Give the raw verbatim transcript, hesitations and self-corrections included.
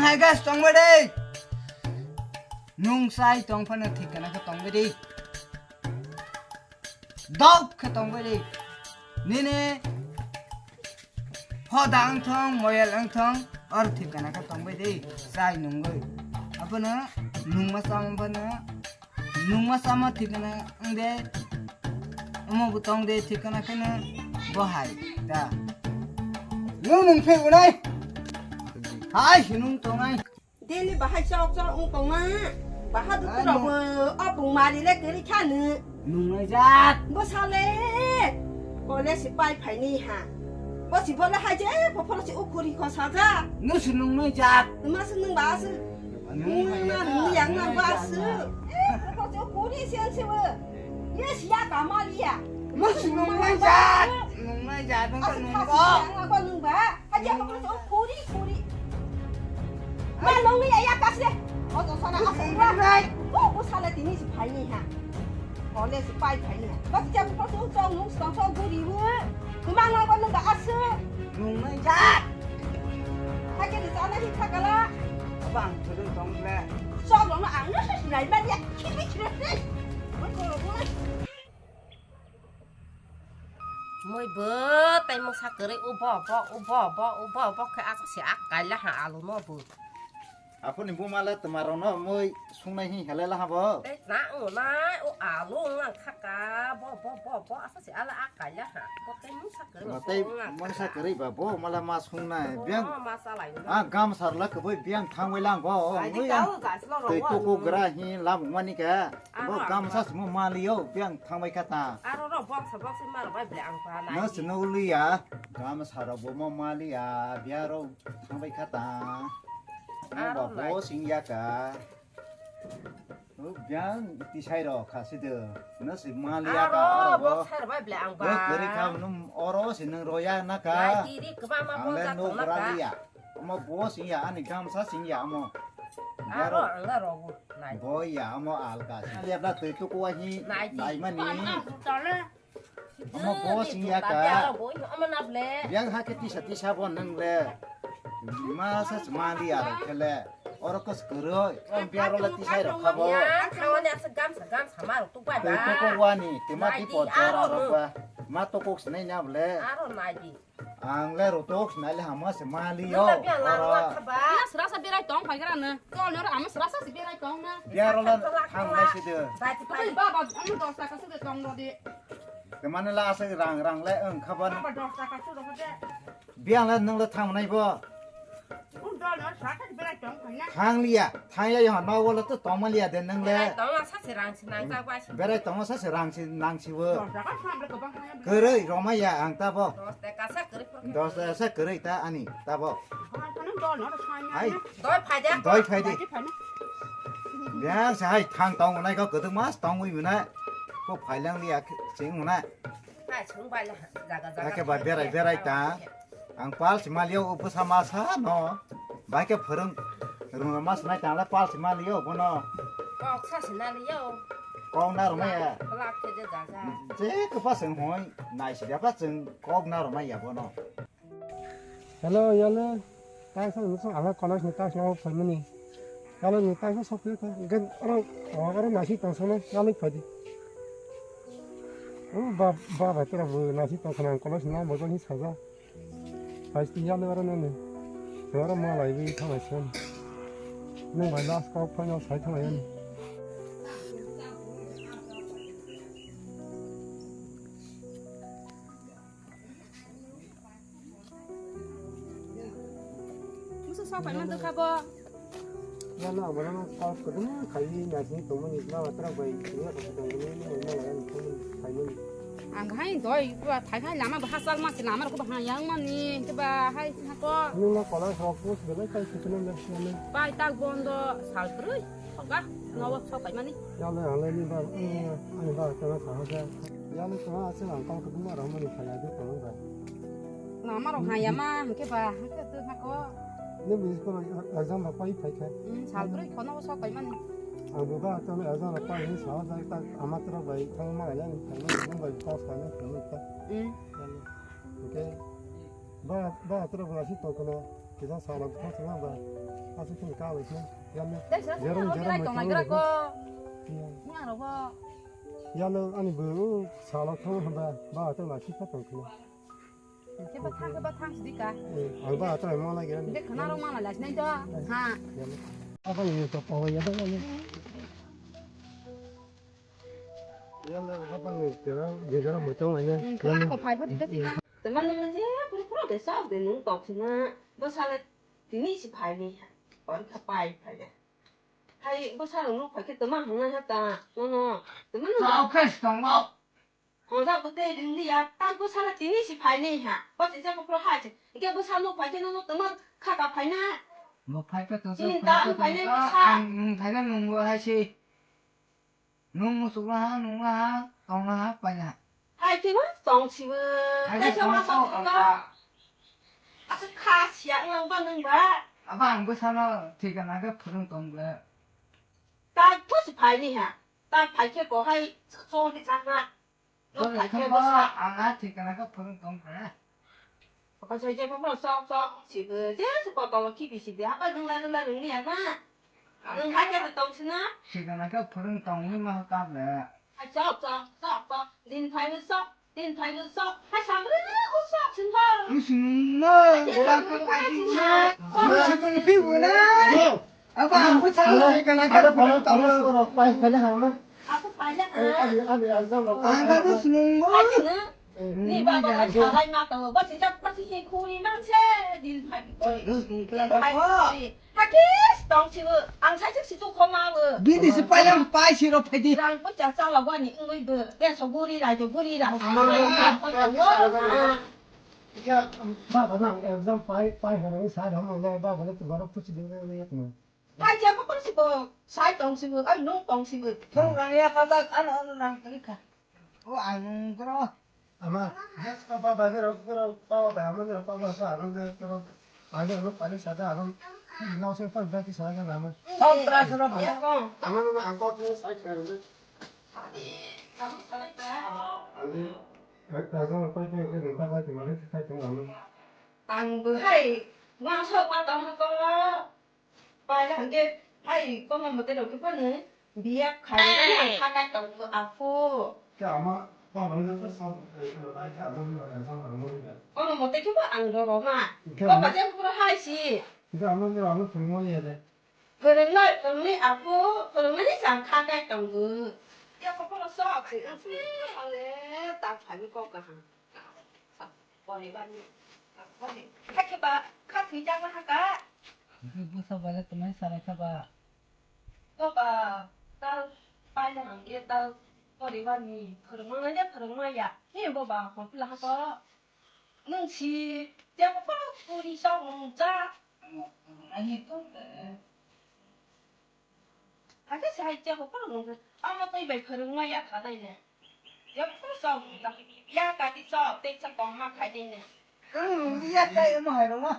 Hai guys, tongbai di. Nung sai tong phano thik kana khe tongbai di. Dok khe tongbai di. Nini hoda wngthong, moyal wngthong, or thik kana khe tongbai di. Sai nungwi. Abono nungma chama phano Nungma sama thikana wngde, omo bo tongde thikana kheno bo hai da. Nung nung phe unai. Hai hinung tongnai. Daily bahai chok chok wng tongma. Baha dutu rok bo o bung mari le kiri khanu. Nungnai jat. Bo sale. Kole si pai phaini ha. Bo si bole hai je phoporo si ukhuri kho saja. Nung si nungnai jat. Ma si nung ba si. Nung ma nung yang nang ba si. Eh, phoporo si ukhuri si ang si bo. Ye si ya ka ma li ya. Nung si nungnai jat. Nungnai jat nung ka nung bo. Yang nang ba nung ba. Aja ko ko kuri kuri. Ma nong ni ya kas le. O to sana asung ra. O ko sala tini si phai ni ha. Kole si pai phai ni ha. Bas ja ko to chong nung stong chong guri hu. Kuma nong ko nung ba asu. Nung nai ja. Hake di sana hi thakala. Abang thudun tong le. Chong nong ang na sa sinai ba ya. Kimi kire. Ko ko ko. Moi bo tei mungsa kwrwi ubo bo ubo bo ubo bo khe aswk se a kaila ha alu no bo. Aphuni buma le twma rok no moi sungnai hi helai la ha bo. Tei na o nai o alu wng lang kha ka bo bo bo bo aswk se ala a kaila ha. Bo tei mungsa kwrwi bo Tei wng lang mungsa kha. Kwrwi ba bo mala ma sungnai. Bo biang ma salai no. A gamsa la kwboi biang thangwi lang bo. Ai di Oi, kau gas lo ro tei wa tuku no. Gra hi lamuk mani ka. Bo Aro gamsa ang simo maliyo, biang thangbai kha ta. Aro ro boksa boksa maro bai ble ang pa nai. No sino liya, gamsa ro bo mo maliya, biang ro thangbai kha ta. No ba bo sing ya ka. O biang tisai ro kha si de. No si maliya ka aro bo. Aro boksa bai ble ang ba. Bo kori kha no oro si nang ro ya na ka. Nai tiri kba ma bo ja thang na ka. Omo bo sing ya, ani gamsa sing ya omo. Aro ang la rogo, nai. Bo ya omo alka sing. Lepna twi tuku wa hi nai mani. Omo bo sing ya ka. Omo na ble. Yang ha ke tisa tisa bo nang le. Masa semali aro kele. Oro kos koro, biaro la tisai ro khabo. Ya, kawani asa gamsa gamsa ma ro tu bai ba. Twi tuku wa ni, tima di po jora ro ba. Ma tuku sinai na ble. Aro nai di. Ang le rotok sinai le hama se mali yo. Nung le biang lang oro. Wa thaba. Ina srasa berai tong phai gra na. Kol nor ama srasa si berai tong na. Biaro la thang lai si de. Bai ti pai. Oi baba, ama dos taka su de tong ro de. Kemana la asa rang rang le ang khaban. Baba dos taka su ro de. Biang le nung le thang nai bo. Ung dol nor srasa si berai tong phai na. Thang liya, thang ya yo no wala to tong ma liya de nung le. Berai tong la sa se rang si nang ta bai si. Berai tong la sa se rang si nang si wo. Dos taka sam le kobang phai na. Kwrwi romaya ang tabo. Dos taka sa kwrwi porkhe. Dos taka sa kwrwi ta ani tabo. Hai. Doi phai de. Doi phai de. Biang sa hai thang tong nai ko kwdwk mas tong wi mwnai. Ko phai lang liya sing mwnai. Hai sung bai la jaga jaga. Ake ba berai berai ta. Ang pal si maliyo bwsa masa no. Bai khe phwrwng rwngma sanai tangla pal si maliyo bono. Kok sa si maliyo. Kok na rwmaya. Plak khe je jaga. Je kwpa chwng hoi nai si da pa chwng kok na rwmaya bono. Hello, yalo. Taisa nusung ala college ni taisa no phaimani. Yalo ni taisa sokri kha. Gen oro oro nasi tong sana yalo phadi. O ba ba ba tora bo nasi tong sana college na bo ni saja. Phaisni yalo aro nini. Aro malai wi thanai sen. Nung bai last kok final sai thanai ani. Musu sok pai man kha bo. Yalo abo no kok kwbangma khai nasing tongmani na watra bai ya ko tongmani ni ma la ni tongmani khai mani. Ang hai doi ba thai thai lama ba hasal ma se lama ko ba ha yang mani ke ba hai ha ko. Nung na kola sok ko se ba kai se nung na. Pai tak bondo sal krui. Sok ga no sok pai mani. Yalo ang le ni ba ani ba ta na sa ha. Yalo sa ha se ang kok kwbangma rok mani khai ya de ko ba. Lama rok ha ya ma hwnkhe ba hwnkhe twi hako. Nini biskoro exam rok pai phai khe. Hmm, sal brwi khono sok pai mani. Ang bo ba tamo exam rok pai hwnwi sao jai ta ama tro bai thang ma ya ni thang ma nang bai ta sa ni thang ta. Hmm. Hwnkhe Ba, ba, tura ba si tongkona. Kisa sala thang sala ba. Asu kini ka wai sini. Yalo. Dai sa sa Jerum, nang jerum, gira mai tong tong nang gira wai ko. Iya. Nang ro bo. Yalo ani bu sala thang ba. Ba, tura ba si tongkona. Khe ba thang, khe ba thang sidi ka. Eh, ang ba, tura mo la gira. Dek khana rong ma la lai nai do. Ha. Yalo. Apa ni to pa ya ba ni. Yalo, apa ni gira, gira mai tong nai. Hmm, khe ba ko phai pha di ta di. Teman teman je, pura pura de sa de nung tok sina. Bo sala tini si phai ni. Pon kha pai phai de. Hai, bo sala nuk phai khe teman hang na ha ta. No, no. Teman no. Sa oke, stong mo. Hong sa bo te ring li ya. Ta bo sala tini si phai ni ha. Bo te ja ko pro ha che. Ke bo sala nuk phai khe no, no teman kha ka phai na. Bo phai khe to. Tini ta phai ni sa. Ang phai na nung bo hai si. Nung musuk laha, nung laha, tong laha, pai laha. Hai khe ma tong sibo. Hai khe tong sibo. Asa kha siya nang ba nang ba. Aba ang bwsano thikana khe phwrwng tong le. Ta thusi phai ni ha. Ta phai khe ko hai chong ni chang na. Ang a thikana khe phwrwng tong le. Apa sai je papa sok sok si je se papa lo kibi si de apa nung la nung la nung ni ya na. Nung hai ka tong sina. Sikana khe phwrwng tong ni ma ka le. Hai sok sok sok sok din phai no sok din phai no sok hai sam re ko sok sin ba. Ang sung no. Ang sung pi bu na. Apa ang ko sa sikana khe phwrwng tong. Apa phai na. Ani ani exam lo. Ang ka sung no. Ni baba hai salai ma to, ba si jak ba si hi khuri mang se, din phai. Hakis tong si bo, ang sai si tu khoma bo. Bini si pai ang pai si ro phai di. Rang ko cha cha la wa ni ngoi bo, ya so guri ra jo guri ra. Ya baba nang exam pai pai ha nang sa ro mo le baba le tu garo puchi de le le no. Pai cha ko si bo, sai tong si bo, ai no tong si bo. Thong rang ya ka tak ano ano rang ka. O ang koro. Ama, gas pa pa ba ro ro pa pa ba ama ro pa pa sa ro ro ro. Ani ro pa ni sa da ro. Nau se pa ba ki sa ga ama. Song tra sura ba ko. Ama no ang ko ke sa ka ro. Ani, ka ka ka ka ni pa ke ke ni pa ba ti ma le sa ka ama. Ang bo hai, ma so pa tong ko. Paila hwnkhe hai kono mote rok khe phano biya khaina khakai tongo aphu. Khe ama kono mote khe bo ang roro ma. Hwnkhe kono je phuru hai si. Hwnkhe ama je ano phwrwngmani ya de. Phwrwngnai phwrwngnai aphu phwrwngmani chang khakai tongo. Ya kokoro sok si ang si ale ta phai kok kaham. Poribarni. Hakhe ba, kha thwi chama haka. Bwsa bale tumai sarai kha ba. Baba, tal paile hangke tal poribarni phwrwngmani de phwrwngmaya. Ni baba, hopla hako. Nwng si, tebo kono puri sok nwng cha. Ani to. Hakhe se hai tebo kono nwng. Amo twi bai phwrwngmaya kha dai ne. Jephuru chok ya kati chok tei cha kongma khainai ne. Ang ya kai mo hai roma.